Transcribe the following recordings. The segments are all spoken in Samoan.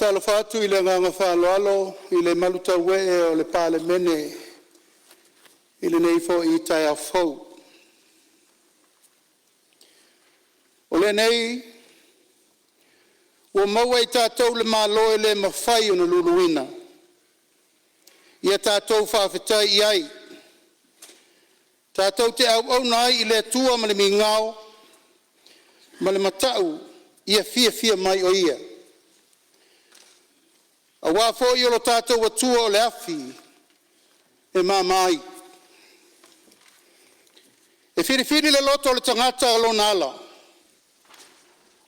Faatalofa atu i le agaga faaaloalo i le malutauee o le Palemene i lenei foi taeao fou. O lenei ua maua e i tatou le malo e le mafai ona luluina, ia tatou faafetai i ai, tatou te auauna ai i le Atua ma le migao ma le mata'u ia fiafia mai oe Ia, aua foi o lo tatou Atua o le afi e mama ai. E filifili le loto o le tagata lona ala,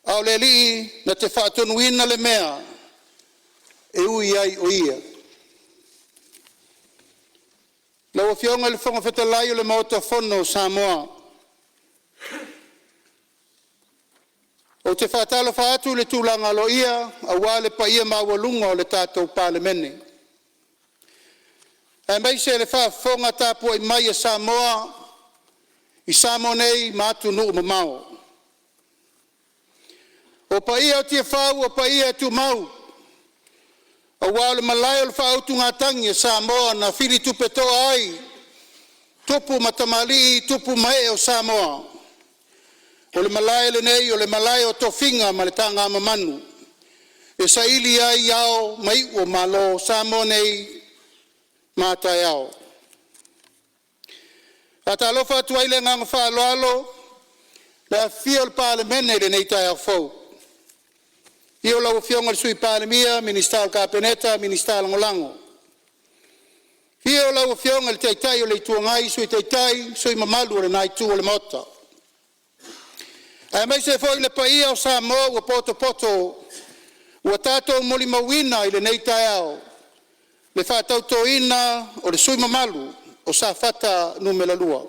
a o le Alii na te faatonuina le mea e ui ai o ia. Lau Afioga i le Fofoga Fetalai o le Maota Fono o Samoa, ou te faatalofa atu i le tulaga aloaia aua le paia maualuga o le tatou Palemene, aemaise le faafofoga tapuai mai a Samoa i Samoa nei ma atunuu e mamao. O paia o Tiafau o paia e tumau, aua o le malae o le faautugatagi a Samoa na filitupetoa ai tupu ma tamalii, tupu ma ee o Samoa. O le malae lenei o le malae o tofiga ma le tagamamanu e saili ai ao ma iu o Malo o Samoa nei ma a taeao. E faatalofa atu ai i le agaga faaaloalo i le afifio o le Palemene i lenei taeao fou, i le afio o lau Afioga i le Sui Palemia, Minisita o le Kapeneta ma Minisita Lagolago. Afio lau Afioga i le Taitai o le Itu Agai, Sui Taitai ma sui usufono mamalu o lena itu o le Maota, aemaise foi le paia o Samoa ua potopoto ua tatou molimauina i lenei taeao le faatautoina o le sui usufono mamalu o Safata 2. O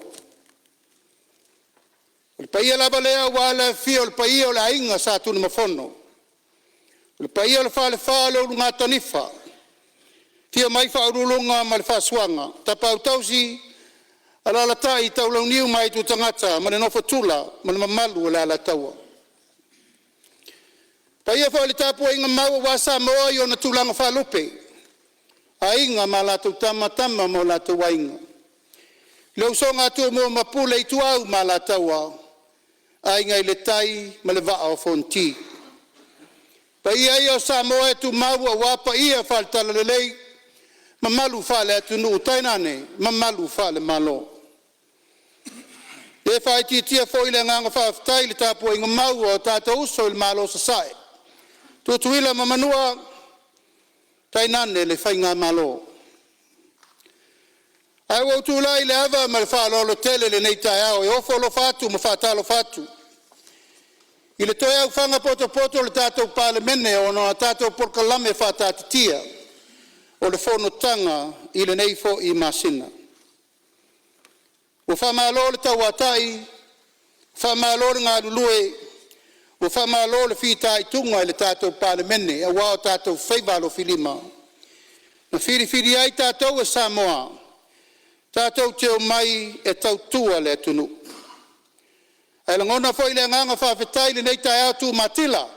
le paia lava lea aua le afifio o le paia o le aiga Sa Tunumafono, o le paia o le Falefa o le Ulugatanifa, afio mai Faauluuluga ma le Faasuaga, Tapaau tausi, alaalatai Taulauniu ma Aitutagata ma le nofoaTula ma le mamalu o le Alataua. E Paia foi i le tapuaiga mau aua Samoa i ona tulaga faalupe, Aiga ma latou Tama, Tama ma o latou Aiga, le usoga a Tumua ma Pule, Ituau ma Alataua, Aiga i le Tai ma le Vaa o Fonoti. Paia ia o Samoa e tumau aua paia faale-Talalelei, mamalu faale-Atunuu tainane mamalu faale-Malo. E le faaitiitia foi le agaga faafetai i le tapuaiga mau a o tatou uso i le Malo i Sasae, Tutuila ma Manua, tainane le Faigamalo. Ae ua ou tulai i le ava ma le faaaloalo tele i lenei taeao e ofo alofa atu ma faatalofa atu i le toe aofaga potopoto o le tatou Palemene ona o a tatou polokalame faataatitia o le fonotaga i lenei foi masina. Ua faamalo le tauatai, faamalo le galulue, ua faamalo le fitaituga i le tatou Palemene aua o tatou faiva alofilima na filifili ai tatou e Samoa tatou te omai e tautua le atunuu. Ae lagona foi le agaga faafetai i lenei taeao tumatila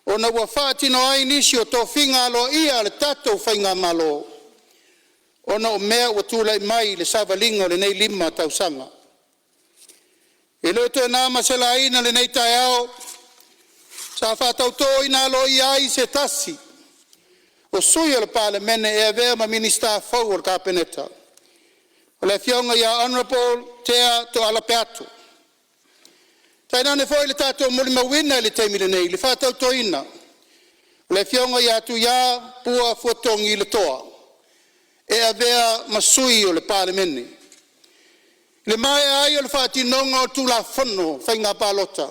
ona ua faatino ai nisi o tofiga aloaia a le tatou faigamalo ona o mea ua tulai mai i le savaliga o lenei 5 tausaga. E le o toe na ma se laina lenei taeao sa faatautoina aloaia ai se tasi o sui o le Palemene e avea ma Minisita fou o le Kapeneta, o le Afioga ia Hon Tea Tooala Peato. Tainane foi o le tatou molimauina i le taimi lenei i le faatautoina o le Afioga ia Tuia Pua Fuatogi Letoa e avea ma sui o le Palemene. I le maea ai o le faatinoga o Tulafono o Faiga Palota,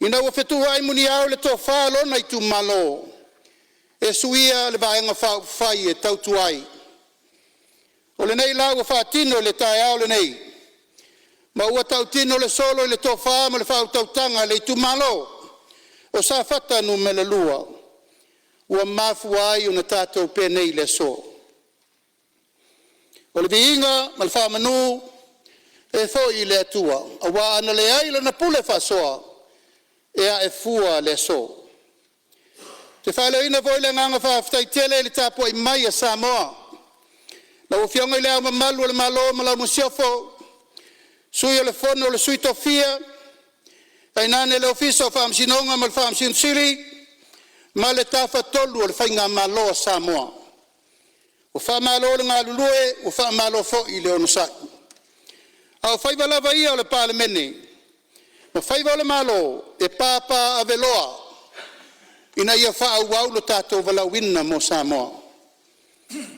ina ua fetuuai muniao le tofa a lona itumalo e suia le Vaega Faaupufai e tautua ai. O lenei la ua faatino i le taeao lenei ma ua tautino le solo i le tofa ma le faautautaga a le itumalo o Safata 2 ua mafua ai ona tatou penei i le aso. O le viiga ma le faamanu e foi i le Atua aua ana leai Lana pule faasoa, e ae fua le aso. Ou te faaleoina foi le agaga faafetai tele i le tapuai mai a Samoa, lau Afioga i Le Ao Mamalu o le Malo ma lau Masiofo, Sui o le Fono a Sui Tofia, tainane le Ofisa o Faamasinoga ma le Faamasino Sili ma le Tafatolu o le Faigamalo a Samoa. Ua faamalo le galulue, ua faamalo foi le onosai. A o faiva lava ia o le Palemene ma faiva o le Malo, e papaaveloa ina ia faaauau lo tatou valaauina mo Samoa.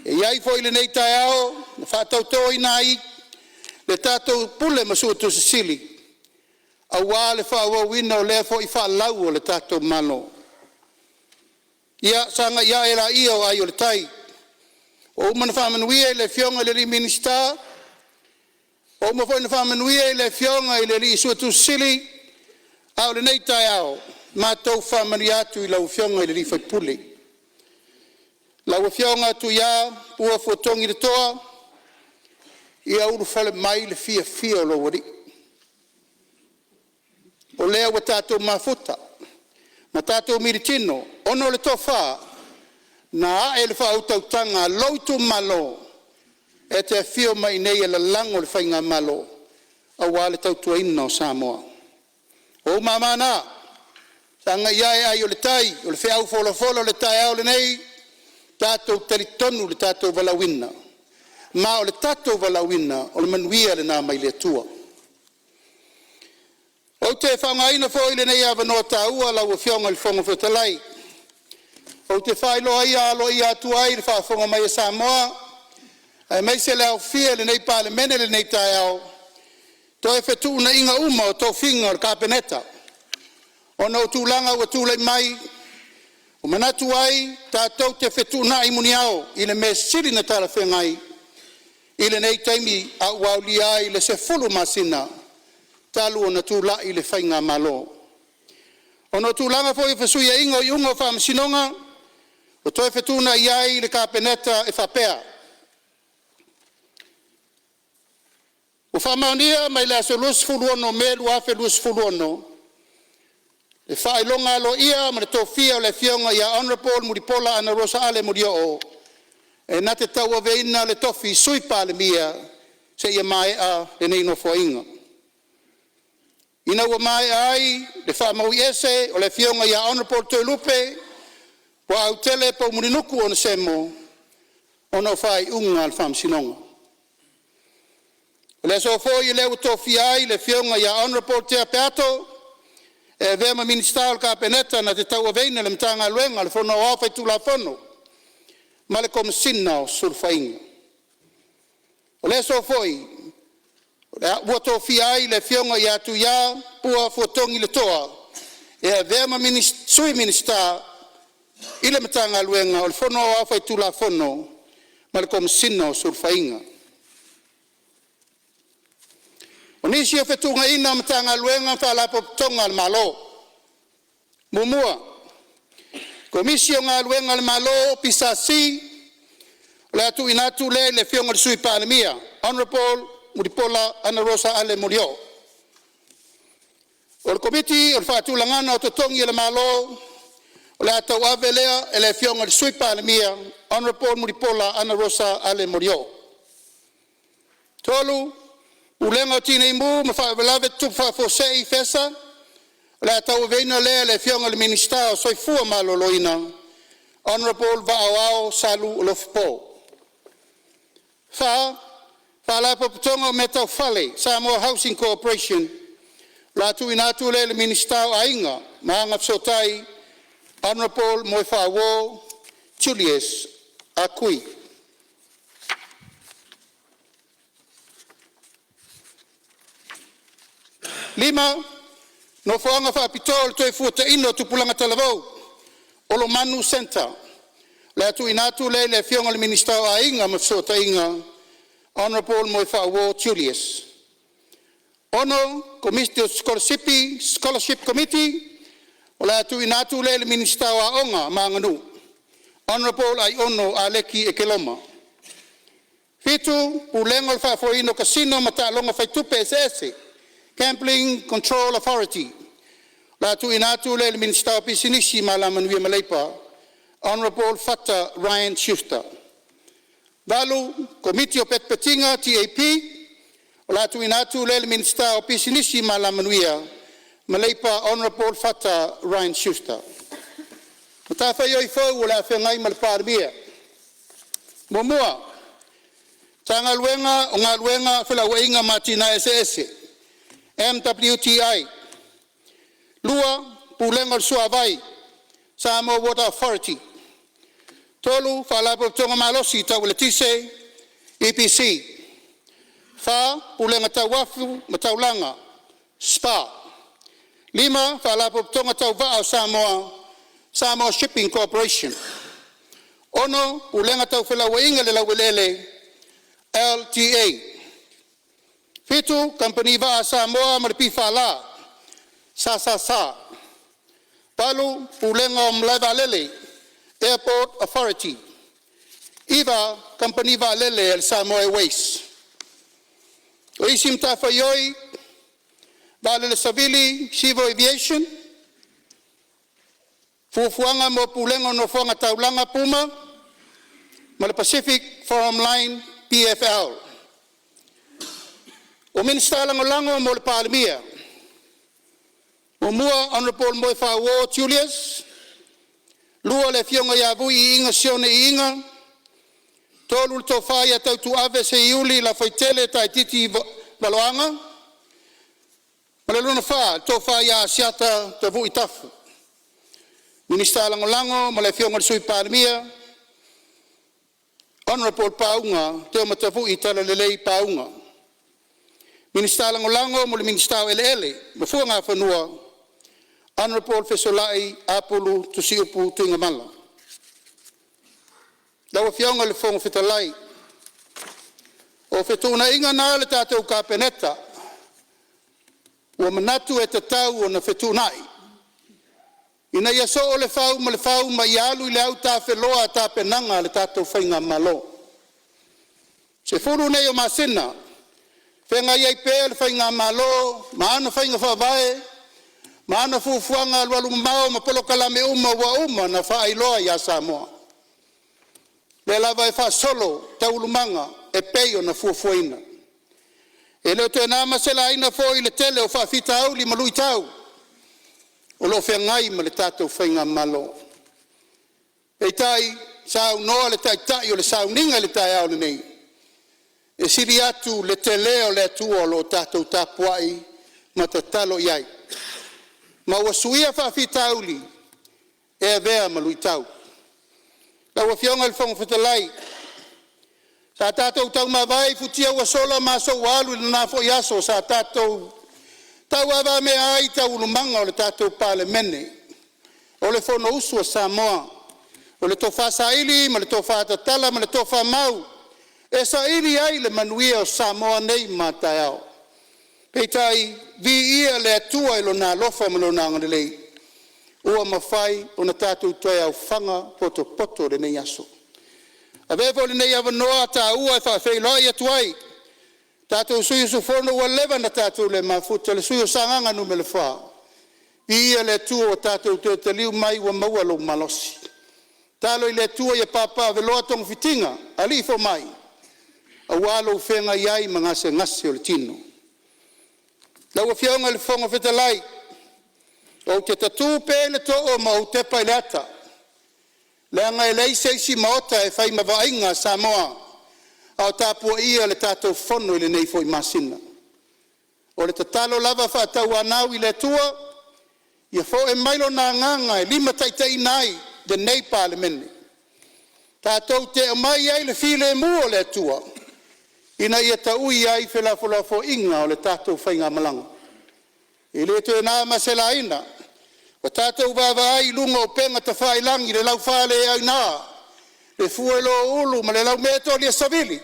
E i ai foi lenei taeao na faatautoina ai le tatou Pule ma Suetusi Sili aua le faaauauina o lea foi faalau a le tatou Malo. Ia sagai ae laia o ai o le tai, ua uma ona faamanuia e le Afioga i le Minisita, ua uma foi ona faamanuia i le Afioga i le Suetusi Sili, a o lenei taeao, matou faamanuia atu i lau Afioga i le sui usufono, lau Afioga Tui'a Pua Fuatogi Letoa, ia ulufale mai le fiafia o lou alii, o lea ua tatou mafuta ma tatou militino ona o le tofa na ae i le faautautaga a lou itumalo e te afio mai i inei e lalago le faigamalo aua le tautuaina o Samoa. O ou mama na, sagai ane ai o le tai, o le feau folafola o le taeao lenei, tatou te talitonu i le tatou valaauina, ma o le tatou valaauina o le manuia lena mai le Atua. Ou te faaaogaina foi lenei avanoa taua lau Afioga i le Fofoga Fetalai ou te faailoa aloaia atu ai i le faafofoga mai a Samoa aemaise le aofia i lenei Palemene i lenei taeao, toe fetuunaiga uma o tofiga o le Kapeneta ona o tulaga ua tulai mai, ua manatu ai tatou te fetuunai muniao i le mea e sili ona talafeagai i lenei taimi a ua aulia ai le 10 masina talu ona tulai le faigamalo. Ona o tulaga foi o fesuiaiga o iuga o faamasinoga, ua toe fetuunai ai le Kapeneta e faapea: Ua faamaonia mai le aso 26 Me 2026 le faailoga aloaia ma le tofia o le Afioga ia Hon Mulipola Anarosa Ale Molioo e na te tauaveina le tofi Sui Palemia seia maea lenei Nofoaiga. Ina ua maea ai le faamaui ese o le Afioga ia Hon Toelupe Poautele Poumulinuku Onesemo ona o faaiuga a le Faamasinoga. O le aso foi lea ua tofia ai le Afioga ia Hon Tea Peato e avea ma Minisita o le Kapeneta na te tauaveina le Matagaluega o le Fono Aoao Faitulafono ma le Komesina o Sulufaiga. O le aso foi ua tofia ai le Afioga ia Tui'a Pua Fuatogi Letoa e avea ma Sui Minisita i le Matagaluega o le Fono Aoao Faitulafono ma le Komesina o Sulufaiga. O nisi o fetuunaiga o Matagaluega ma Faalapotopotoga a le Malo: 1. Komisi o Galuega a le Malo PSC o le a tuuina atu lea i le Afioga i le Sui Palemia, Hon Mulipola Anarosa Ale Molioo. 2. Komiti o le Faatulagaga o Totogi a le Malo o le a tauavea lea e le Afioga i le Sui Palemia, Hon Mulipola Anarosa Ale Molioo. 3. Pulega o Tinei Mu ma Faalavelave Tutupu Faafuasei Fesa. O le a tauaveina lea e le Afioga i le Minisita o le Soifua Maloloina, Hon Vaa Aoao Saleulu Alofapo. 4. Faalapotopotoga o Mea Tau Fale Samoa Housing Corporation. O le a tuuina atu lea i le Minisita o Aiga ma Agafesootai Hon Moefaauo Julius Akui. 5. Nofoaga faapitoa o le Toefuataiga o Tupulaga Talavou, Olomanu Centre. O le a tuuina atu lea i le Afioga i le Minisita o Aiga ma Fesootaiga, Hon Moefaauo Julius. 6. Komiti o Sikolasipi Scholarship Committee. O le a tuuina atu lea i le Minisita o Aoga ma Aganuu, Hon Aiono Aleki Ekeloma. 7. Pulega o le Faafoeina o Casino ma Taaloga Faitupe Eseese Gambling Control Authority. O le a tuuina atu lea i le Minisita o Pisinisi, Alamanuia ma Leipa Honourable Fata Ryan Schuster. 8. Komiti o Petipetiga TAP, o le a tuuina atu lea i le Minisita o Pisinisi ma Alamanuia ma Leipa, Honourable Fata Ryan Schuster. Matafaioi fou o le a feagai ma le Palemia: 1. Matagaluega o Galuega, Felauaiga ma Atinae Eseese MWTI. 2. Pulega o le Suavai Samoa Water Authority. 3. Faalapotopotoga Malosi Tau Eletise EPC. 4. Pulega Tau Uafu ma Taulaga SPA. 5. Faalapotopotoga Tau Vaa o Samoa Samoa Shipping Corporation. 6. Pulega Tau Felauaiga i le Laueleele LTA. 7. Kamupani Vaa a Samoa ma le PFL SSS. 8. Pulega o Malae Vaalele Airport Authority. 9. Kamupani Vaalele a le Samoa Airways. O isi matafaioi Vaalele Savili Civil Aviation, Fuafuaga mo Pulega o Nofoaga Taulaga PUMA ma le Pacific Forum Line PFL. Minisita Lagolago mo le Palemia: 1. Hon Moefaauo Julius. 2. Afioga Vui Iiga Sione Iiga. 3. Tofa Tautuave Seiuli Lafaitele Taititi Valoaga ma le. 4. Tofa Asiata Tavui Tafu. Minista Lagolago o le Sui Palemia, Honorable Pauga Teomatavui Talalelei Pauga. Minisita Lagolago mo le Minisita o Eleele ma Fuagafanua, Honorable Fesolai Apulu Tusiupu Tuigamala. Lau Afioga i le Fofoga Fetalai, o fetuunaiga na a le tatou Kapeneta ua manatu e tatau ona fetuunai ina ia soo le fau ma le fau ma ia alu i le autafeloa tapenaga a le tatou faigamalo. 10 nei o masina feagai ai pea le faigamalo ma ana faiga faavae ma ana fuafuaga alualumamao ma polokalame uma ua uma ona faailoa ia Samoa. O lea lava e faasolo taualumaga e pei ona fuafuaina. E le o toe na ma se laina foi le tele o faafitauli ma luitau o lo o feagai ma le tatou faigamalo. Peitai, saunoa le taitai o le sauniga i le taeao lenei, e sili atu le tele o le Atua o lo o tatou tapuai ma tatalo i ai, ma ua suia faafitauli e avea ma luitau. Lau Afioga i le Fofoga Fetalai, sa tatou taumavae i futia ua sola ma aso ua alu i lena foi aso sa tatou tauavamea ai taualumaga o le tatou Palemene. O le Fonousu a Samoa, o le tofa saili ma le tofa tatala ma le tofa mau e saili ai le manuia o Samoa nei ma a taeao. Peitai, viia le Atua i Lona alofa ma Lona agalelei ua mafai ona tatou toe aofaga potopoto i lenei aso. Avea foi lenei avanoa taua e faafeiloai atu ai i tatou sui usufono ua leva ona tatou le mafuta, le sui usufono mo Sagaga Nu.4, viia le Atua ua tatou toe taliu mai ua maua lou malosi. Tatalo i le Atua ia papaaveloa togafitiga a alii fomai aua lou feagai ai ma gasegase o le tino. Lau Afioga i le Fofoga Fetalai, ou te tatu pea i le too ma ou tepa i le ata, leaga e leai se isi maota e fai ma vaaiga a Samoa a o tapuaia le tatou Fono i lenei foi masina. O le tatalo lava faatauanau i le Atua ia fo'i mai Lona agaga e limataitaiina ai lenei Palemene, tatou te aumai ai le filemu o le Atua ina ia taui ai felafolafoaiga a le tatou faigamalaga. E le toe na ma se laina, ua tatou vaavaai i luga o upega tafailagi i le laufaleaina, le fuelō-ulu ma le laumea savili.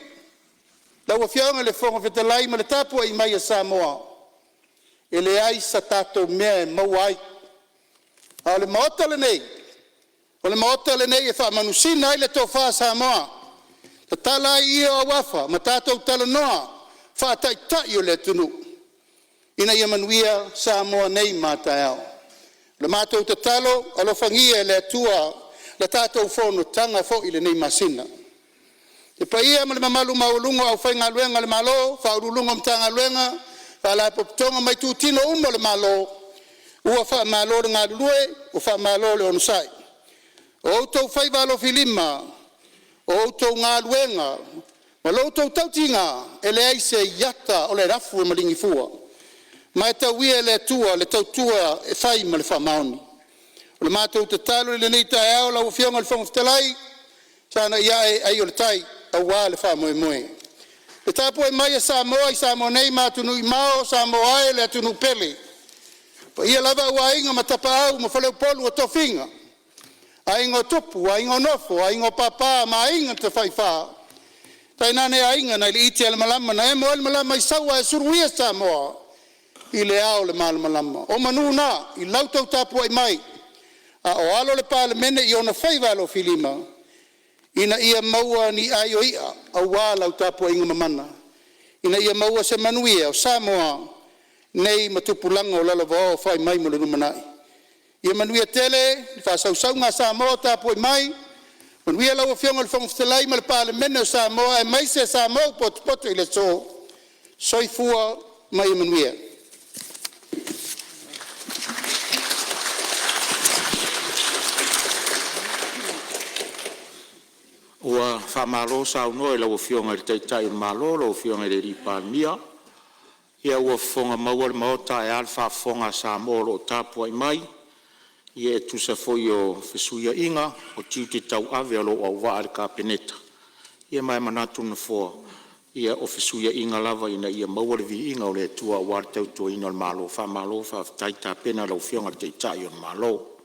Lau Afioga i le Fofoga Fetalai ma le tapuai mai a Samoa, e leai sa tatou mea e maua ai, a o le Maota lenei, o le Maota lenei e faamanusina ai le tofa a Samoa, tatala ai ie o auafa ma tatou talanoa faa-Taitai o le atunuu ina ia manuia Samoa nei ma a taeao. O le matou tatalo, alofagia e le Atua le tatou fonotaga foi i lenei masina. Le paia ma le mamalu maualuga o le aufaigaluega a le Malo, Ofisa Sili o Pulega o Matagaluega ma Faalapotopotoga ma itutino uma o le Malo, ua faamalo le galulue, ua faamalo le onosai. O outou faiva alofilima outou galuega ma lo outou tautiga, e leai se iata o le afu e maligi fua, ma e tauia e le Atua le tautua e fai ma le faamaoni. O le matou tatalo i lenei taeao lau Afioga i le Fofoga Fetalai, sagai a'e ai o le tai aua le faamoemoe. Le tapuai mai a Samoa i Samoa nei ma atunuu e mamao, Samoa e le atunuu pele, o paia lava aua Aiga ma Tapaau ma Faleupolu o tofiga, Aiga o Tupu, Aiga o Nofo, Aiga o Papa ma Aiga na Tafaifa, tainane Aiga nai le iti a le malama na emo ai le malama i Saua ae suluia Samoa i le ao o le malamalama. O manu na i lau tou tapuai mai a o alo le Palemene i ona faiva alofilima ina ia maua ni ai o i'a aua lau tapuaiga mamana ina ia maua se manuia o Samoa nei ma tupulaga o lalovaoa o fai mai mo le lumanai. Ia manuia tele le faasausauga a Samoa o tapuai mai, manuia lau Afioga i le Fofoga Fetalai ma le Palemene o Samoa aemaise Samoa ua potopoto i le aso. Soifua ma ia manuia. Ua faamalo saunoa i lau Afioga i le Taitai o le Malo lau Afioga i le Palemia, ua fofoga maua le Maota aea le faafofoga a Samoa o lo o tapuai mai e tusa foi o fesuiaiga o tiute tauave o lou auvaa i le Kapeneta. Ia ma e manatu le Nofoa, o fesuiaiga lava ina ia maua le viiga o le Atua aua le tautuaina o le Malo. Faamalo faafetai tapena i lau Afioga i le Taitai o le Malo.